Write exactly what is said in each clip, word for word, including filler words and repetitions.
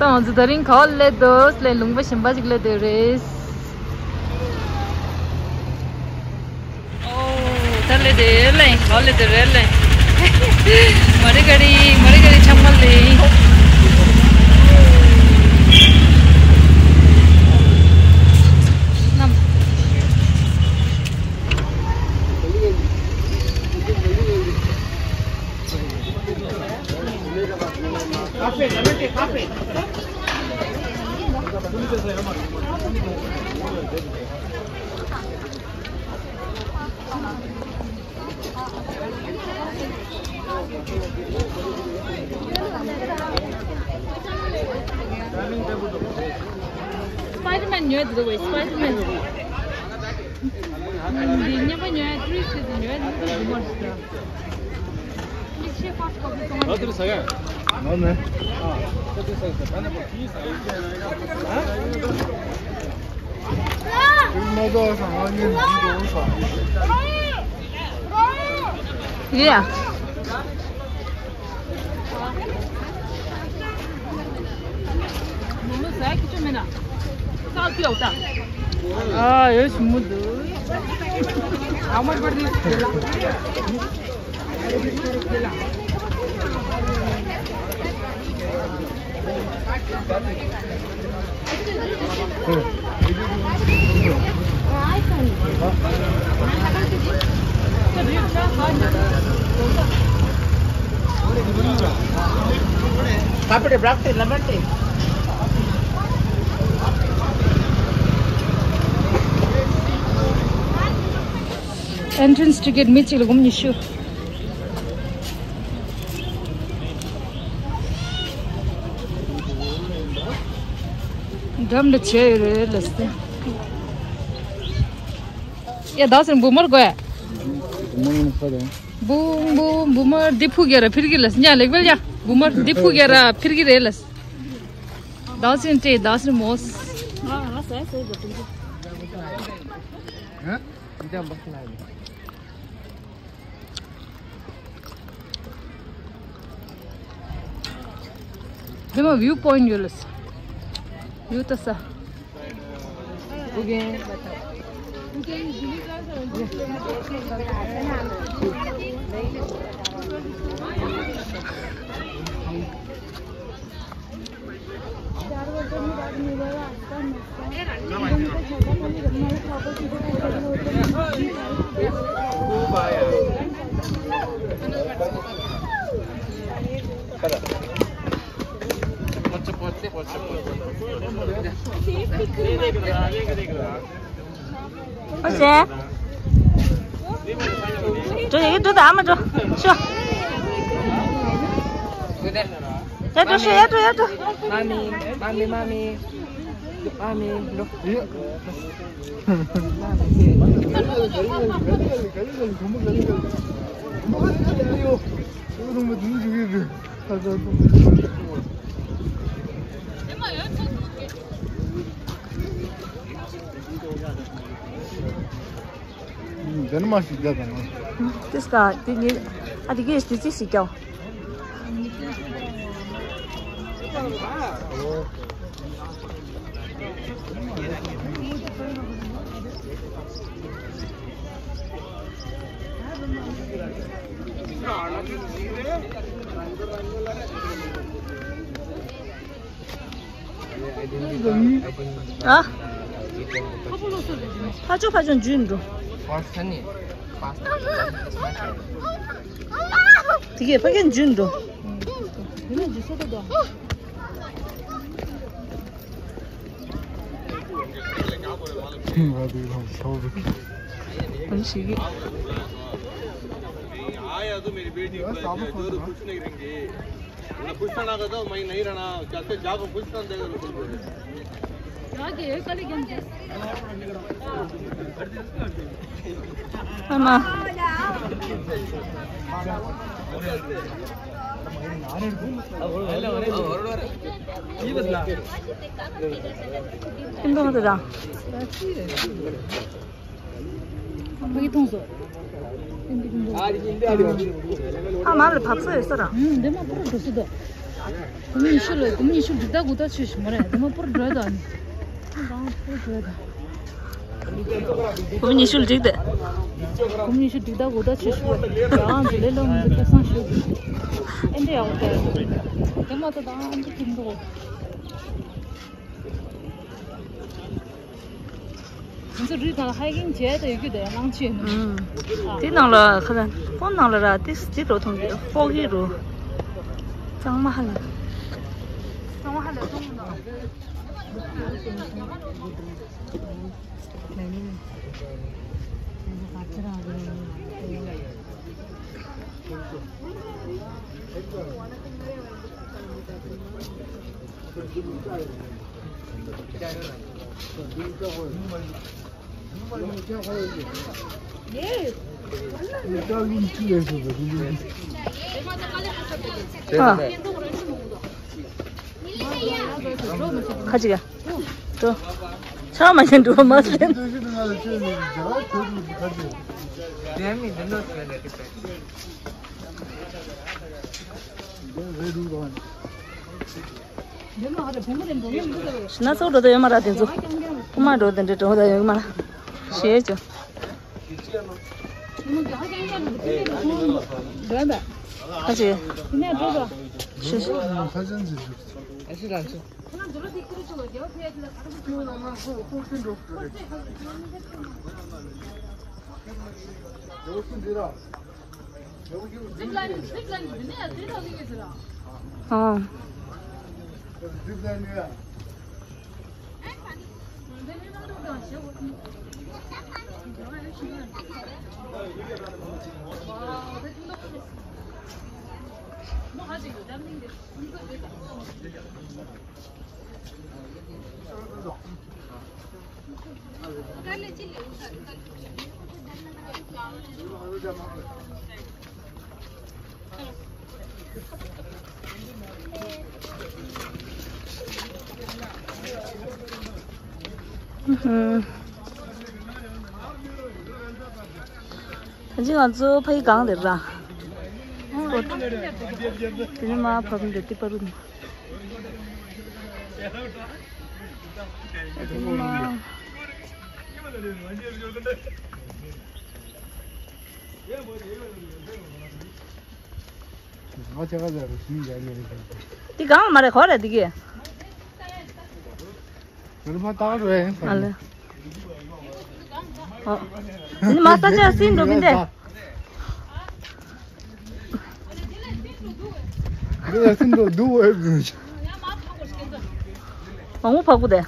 ད་ང་ཚོ་དེ་རིང་ག་པར་སླེབས་འདུག་ལས། ལུང་པ་གཞན་པ་ཞིག་སླེབས་བསྡད་རེད། ཨོ། ད་སླེབས་བསྡད་ལས། ག་པར་སླེབས་བསྡད་རེད་ལས། མ་རི་ག་རི། མ་རི་ག་རི་ཆགས་མ་ལས། Spider-Man ཉོས་འདུག་བས། Spider-Man། འདི་ཉེ་པ་ཉོས། ཏུ་རི་སི་ཊི་ཉོས། འདི་ཉོས། འདི་མོ་ཞིག་ལ། མིག་ཤེལ་ཕ་སི་ཀོ་པི་སོང་ང་། ཨ་ནི། ཡ། ཨ། ཡོད་ཞིམ་པོ་འདུག Entrance ticket མི་གཅིག་ལ་སྒོར་ཉི་ཤུ། འགྲམ་ལ་བྱས་ཡོད་རེད་ལ་སྟེ། ཡ། ད་སེམས་བུ་མོར་དགོས། བུ་མོ་ནི་ཁ་རེད། བུ་བུ་བུ་མོར་འདི་ཕུག་གེ་ར་ཕིར་གི་ལ་སྙ་ལེགས་བལ་ཡ། བུ་མོར་འདི་ཕུག་གེ་ར་ཕིར་གི་རེད་ལ། ད་སེམས་ཏེ་ད་སེམས་མོས། དེ་མ་བིའུ་པོ་ཡིན་ཡོད་ལ། བིའུ་ལྟ་ས། ཨོ་ཟེ། འགྲོ་ཡི་འགྲོ་དང་མ་འགྲོ། ཤོ། ཡ་འགྲོ་ཤོ། ཡ་འགྲོ། ཡ་འགྲོ། མ་མི་མ་མི་མ་མི་མ་མི་འགྲོ། འདི་ནི་མ་ཞིག་རྒྱག་དང་། དེ་སྐ་དེ་ངས་ཨ་དེ་གས་དེ་ཅི་ཞིག་རྒྱག་ཨ། ཕ་ཅོ་ཕ་ཅོ་འཇུས་འགྲོ། དེ་གས་ཕ་གན་འཇུས་འགྲོ། हाँ यार, तो मेरी बेटी पर जोर पूछने की रहेंगे। ना पूछना ना कहता, मैं नहीं रहना, कहते जाको पूछता देगा। क्या के कल गेम। आमा। ཕ་གི་མཐོང་སོང་། ཨ་མ་ལ་བབས་ས་ཡོད་ས་ར། ཨུམ། འདི་མ་པུ་རུ་འགྲོ་སྲིད་དོ། སྒོར་མོ་ཉི་ཤུ་ལ། སྒོར་མོ་ཉི་ཤུ་འགྲིག་ད་གུ་ད་ཆོས་ཞིག་མ་རེད། དེ་མ་པོར་འགྲོ་ད་ནི། རང་པོར་འགྲོ་ད། སྒོར་མོ་ཉི་ཤུ་ལ་འགྲིག་ད། སྒོར་མོ་ཉི་ཤུ་འགྲིག་ད་གུ་ད་ཆོས་ཞིག་མ་རེད། རང་ཚོ་ལས་སླ་མོ་འདི་ཁེ་བཟང་ཞུ། ཨེ་འདྲ་ཡག་པོ་རེད། དེ་མ་ད་ད་ཨ་འདི་ཐིམ་འདུག་ང་ཚོ་རི་སྒང་ལ་ཧའི་ཀིང་བྱས་ཏེ་ཡོད་རྒྱུ་དེ་གནང་ཆེད་ནི། ཨུམ། དེ་ནང་ལ་ཁ་ལ་ཕོན་ནང་ལ་ར་དེ་དེ་འགྲོ་ཐུང་གི་ཧྥོ་གི་རུ། གཙང་མ་ཧ་ལས། གཙང་མ་ཧ་ལས་གཏོང་གི་འདུག་ཨ། ཁ་ཅིག་ཡ། འགྲོ། ཆ་མ་ཤེས་འགྲོ་མ་ཤེས། སྣ་ཚོགས་འགྲོ་དོ་ཡོད་མ་ར་དེ་ཚོ། ཁུ་མ་འགྲོ་དེ་འདྲ་འགྲོ་དོ་ཡོད་མ་ར། ཤེས་ཅོ། ཁ་ཅིག་ཤེས། ཨ། ཨུ་ཧུམ། ད་ཅི་ང་ཚོ་ཕ་གི་གང་དེ་ར། དེ་ནས་མ་ཕབ་འདྲ་ཏི་པ་རུ། དེ་ནས་མ། ང་ཅག་ལ་རུ་ཤིང་ཡ་ཡ་རེད། འདི་གང་མ་རེད་གོ་རེད་འདི་གི། རུ་མ་ཏག་རེད། ཨ་ལེ། ཨོ། འདི་མ་ས་ཆ་སྲིན་འགྲོ་མི་འདེ། འདི་ཡ་སྲིན་འགྲོ་འདུག་འོས་འདུག་མ་ངུ་ཕ་གུ་དེ།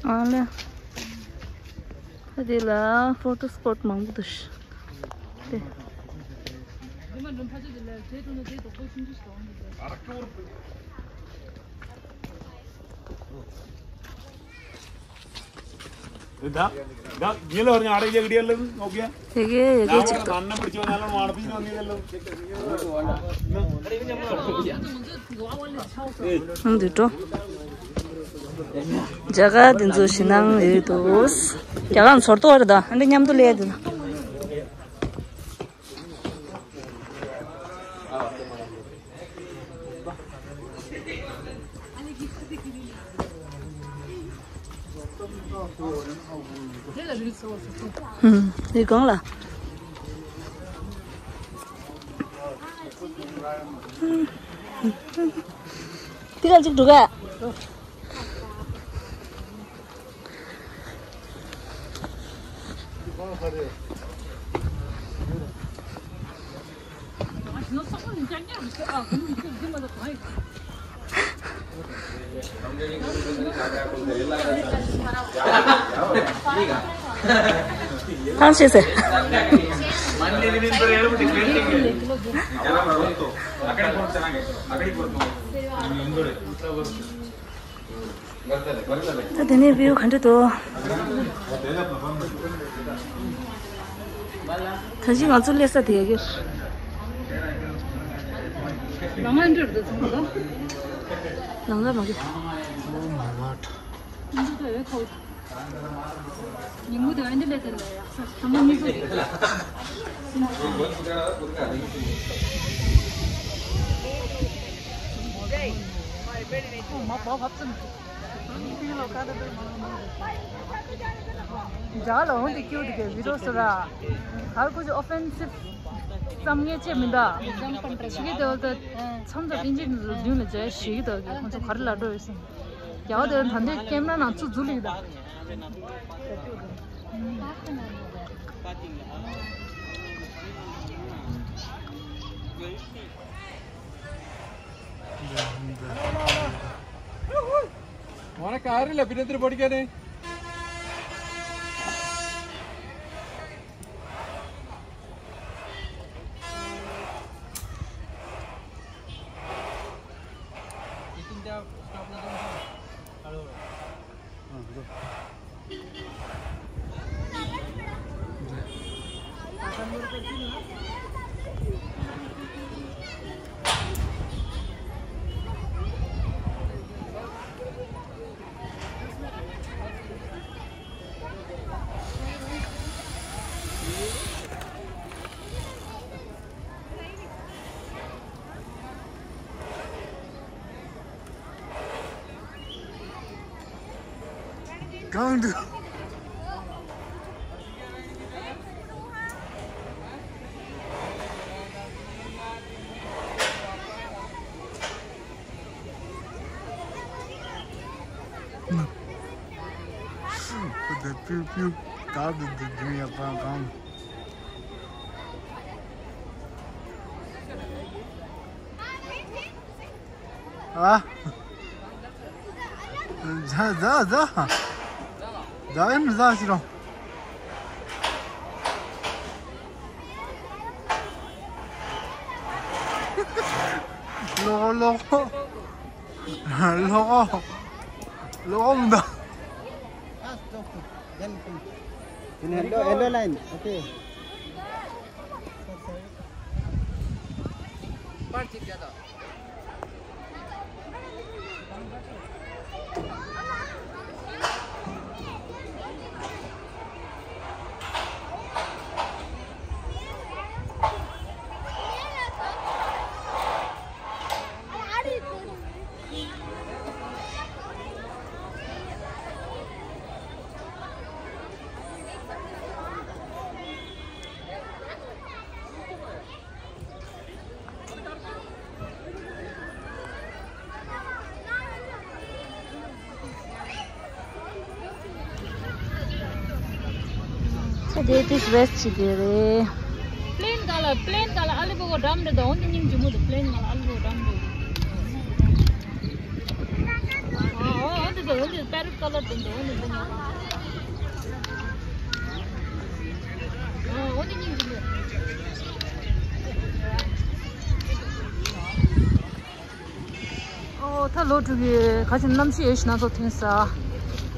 ཨ་ལེ། ཨ་དེ་ལ་ཕོ་ཊོ་སི་པོཊ་མང་པོ་འདུག་ཤག་དེ། དེ་ག་ཉེ་ལོ་རང་ཨ་རེ་ཡག་ཡག་ལ་ནོ་ག་དེ་གའི་ཡ་གའི་ཅིག་ཏུ། ཨང་དུ་འགྲོ། རྒྱ་གར་དེ་ཚོ་ཞེད་སྣང་ཡོད་འདུག་རྒྱ་གར་ཚོར་ཏོ་རེད་ད། ཨ་འདྲ་མཉམ་དུ་སླེབས་འདུག་ན། ཧུམ། འདི་གང་ལ། ཧུམ། འདི་ག་ཅིག་འདུག་ག་ཐང་ཤེས་ཟེར། ད་དེ་ནས་བིའུ་ག་འདྲ་འདུག་ད་གིན་ང་ཚོ་སླེབས་ས་དེ་ཡ་གིར། ལང་ང་འདྲ་འདུག་ཚང་མ། ལང་ང་མ་གི། Oh my god. ཉིན་མོ་དེ་འདི་ལས་དེ་ལས་ཡག་ས་ཐ་མ་མི་བུ་རེད། མ་བབ་བབ་ཙམ། འཇག་ལ་འོང་དེ་ཀྱུ་དེ་གའི་བི་རོ་སོ་ར། གར་ཁོ་ཚོ་ཨོ་ཕེན་སིབ་བསམ་ངེས་ཅེས་མི་འདའ། ཞིག་གི་དེ་འོ་ད་མཚམས་དང་དབྱིན་ཇི་མདུན་ལ་མཇལ་ཞིག་གི་དེ་ཁོ་ཚོ་ག་རེ་ལ་འགྲོ་ཡོད་སམ། རྒྱ་བ་དེ་ད་འདི་ཀེམ་ར་ནང་ཚུར་འཛུལ་ལིག་ད། वहाँ कार ले बिनेंद्र बढ़ गया नहीं। གང་འདུག་ད་པིའུ་པིའུ་ད་དུ་འདུག་རྒྱུན་ཡག་པ་གང་། ཨ། ཟ་ཟ་ཟ། ཟ་ཡིན་ཟ་ཞིག་རོ། ལོག་ལོག་ལོག་ལོག་མི་འདུག Yellow, yellow line. Okay. ཚེ་འདི་ཏིས་རེས་བྱེད་ཀྱི་རེད། པླེན་ག་ལ་པླེན་ག་ལ་ཨ་ལི་བོ་གོ་འགྲམ་རེད་ད། འོན་ཏེ་སྙིང་རྗེ་མོ་དང་པླེན་ག་ལ་ཨ་ལི་བོ་གོ་འགྲམ་རེད། འོ་འདི་འདི་འོ་འདི་པེ་རོ་ཊི་ཀ་ལར་དེ་འདི་འོ་འདི་འདི་ཉོ། འོ་འདི་སྙིང་རྗེ་མོ། ཨོ་ད་ལོ་དྲུག་གི་ག་ཅིག་གནམ་གཤིས་ཡོད་ཤི་ན་ཚོ་ཐོན་ས།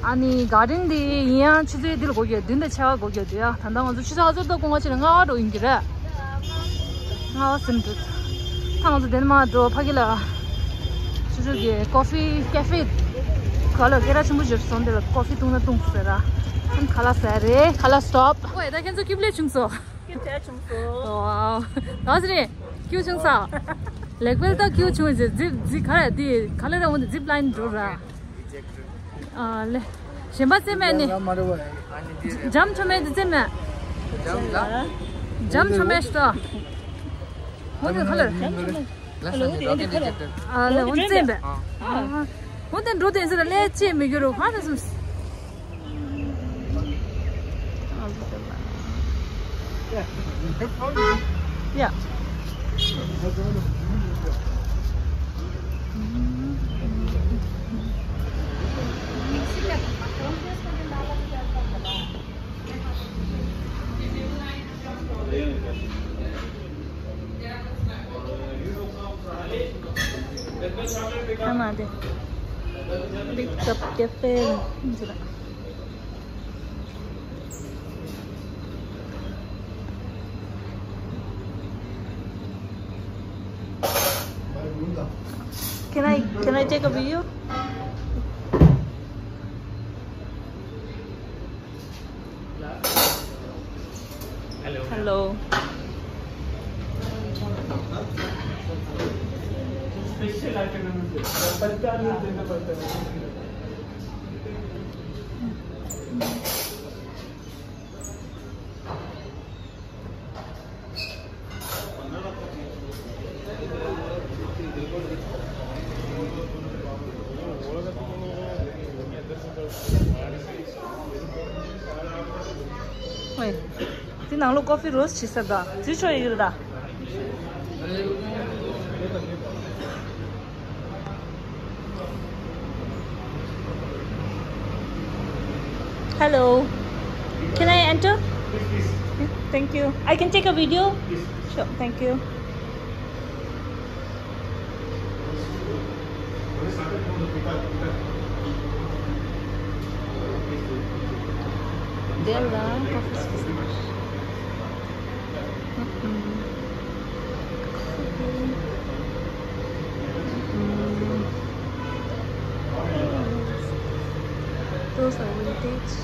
ཨ་ནི་ག་ཌེན་འདི་ཡིན་ཡང་ཆུ་ཚོད་འདི་ལ་སྒོ་རྒྱག་བདུན་དང་ཕྱེད་ཀ་སྒོ་རྒྱག་འདུག་ཡ། ད་ལྟ་ང་ཚོ་ཆུ་ཚོད་ག་ཚོད་ལྟ་དགོང་ང་ཕྱིར་ལྔ་པ་འགྲོ་ཡིན་གྱི་རེད། ལྔ་པ་ཟིན་འགྲོ། ད་ང་ཚོ་དེ་ནས་མར་འགྲོ་ཕ་གི་ལ། ཆུ་ཚོད་ཀྱི་ཀོ་ཧྥི་ཀེ་ཧྥེ། ག་ལ་སྐད་གྲགས་ཆེན་པོ་ཞིག་སོང་དེ་ལ་ཀོ་ཧྥི་བཏུང་ན་བཏུང་ཟེར་ར། ཁ་ལག་ཟ་རེད། ཁ་ལག་སི་ཊོབ། ཝེ་ད་ཁྱེད་ཚོ་སྐྱིབས་ལས་བྱུང་སོང་། སྐྱིད་ཆ་བྱུང་སོང་། ཝའོ། ད་ཟེར་རེད། སྐྱིད་བྱུང་སོང་། ལེགས་པེལ་ད་སྐྱིད་བྱུང་ཟེར་ཛིབ་ཛི་ག་རེ་དེ་ག་ལེ་ར་འོན་ཏེ་ཛིབ་ལ་ཡིན་འགྲོ་ར། ཨ་ལེ། གཞན་པ་རྩེ་མེད་ནི། འཇམ་ཁྲོ་མེད་དེ་རྩེ་མེད། འཇམ་ཁྲོ་མེད་ཤི་ཏོ། འོན་ཏེ་ག་ལེ། ཨ་ལེ་འོན་ཏེ་རྩེ་མེད། འོན་ཏེ་འགྲོ་དེ་ཟེར་ལེ་ཅེས་མི་འགྱུར་རོ་ཧ་ན་སུམ། Yeah. ཨ་མ་དེ། Big Cup Cafe. Can I, can I take a video? Hello. Hello. Special item. ཨོའི། འདི་ནང་ལོགས་ཀོ་ཕི་རོ་སི་ཊི་བྱེད་ས་རེད་ད། འཛུལ་ཆོག་ཡོད་རེད་ད། Hello. Can I enter? Thank you. I can take a video? Sure, thank you. Della Coffee Station. Mm-mm. Mm-mm. Those are vintage.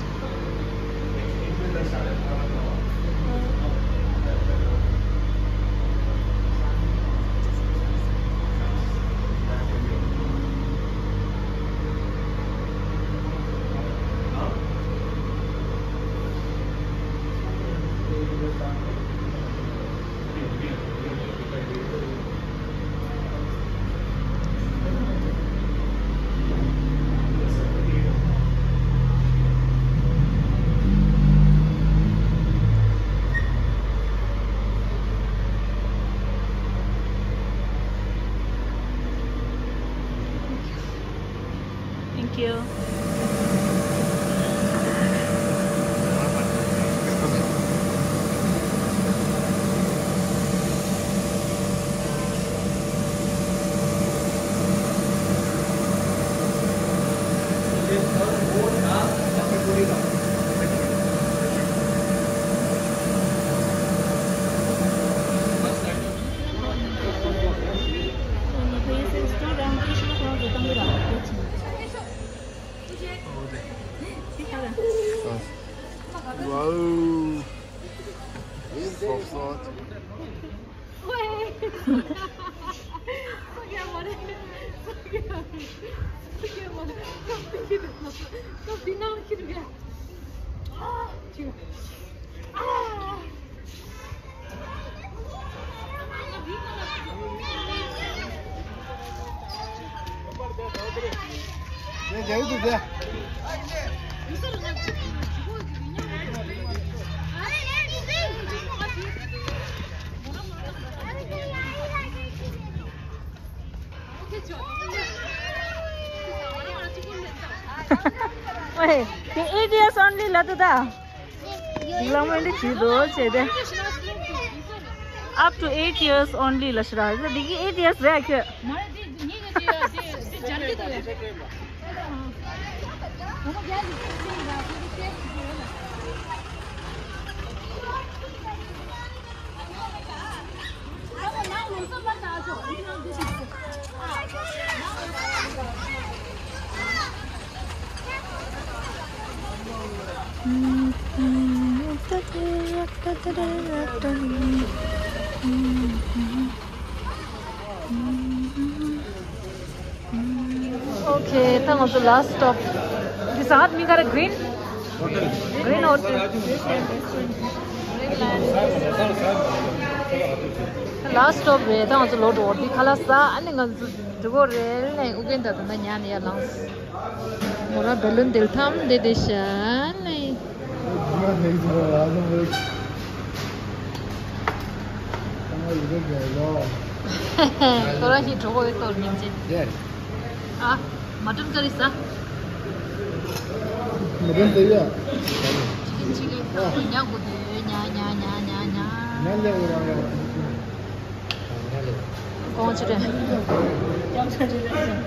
Thank you. Wow. So soft. Wait, the eight years only la tu da. Development is zero, say that. Up to eight years only la shira. So, the eight years there. Okay, ད་ང་ཚོ་last stop. འདི་ས་ཧ་མིང་ག་རེ། Green? Green Hotel. Last stop རེད། ད་ང་ཚོ་ལོག་འགྲོ། འདི་ཁ་ལག་ཟ། ཨ་ནི་ང་ཚོ་འགྲོ་གི་རེད། ཨུ་རྒྱན་ད་ད་ལྟ་ཉལ་ནས་ཡར་ལངས། མོ་རང་བེ་ལུན་དེ་ལ་ཐམ་དེ་དེ་ཤ་ནས། ཁོ་རང་ཞིག་གྲོགས་པོ་ཡོད་དོ་སྙིང་རྗེ། ཨ། མ་ཊན་ཀ་རི་ཟ། མ་ཊན་ཀ་རི་ཡ། ཅི་གི་ཅི་གི་ཉ་གུ་དེ་ཉ་ཉ་ཉ་ཉ་ཉ། ཉ་ལེ་འོ་ར་ར། གོང་ཆེ་རེད། ཡང་ཆ་ཆེ་རེད།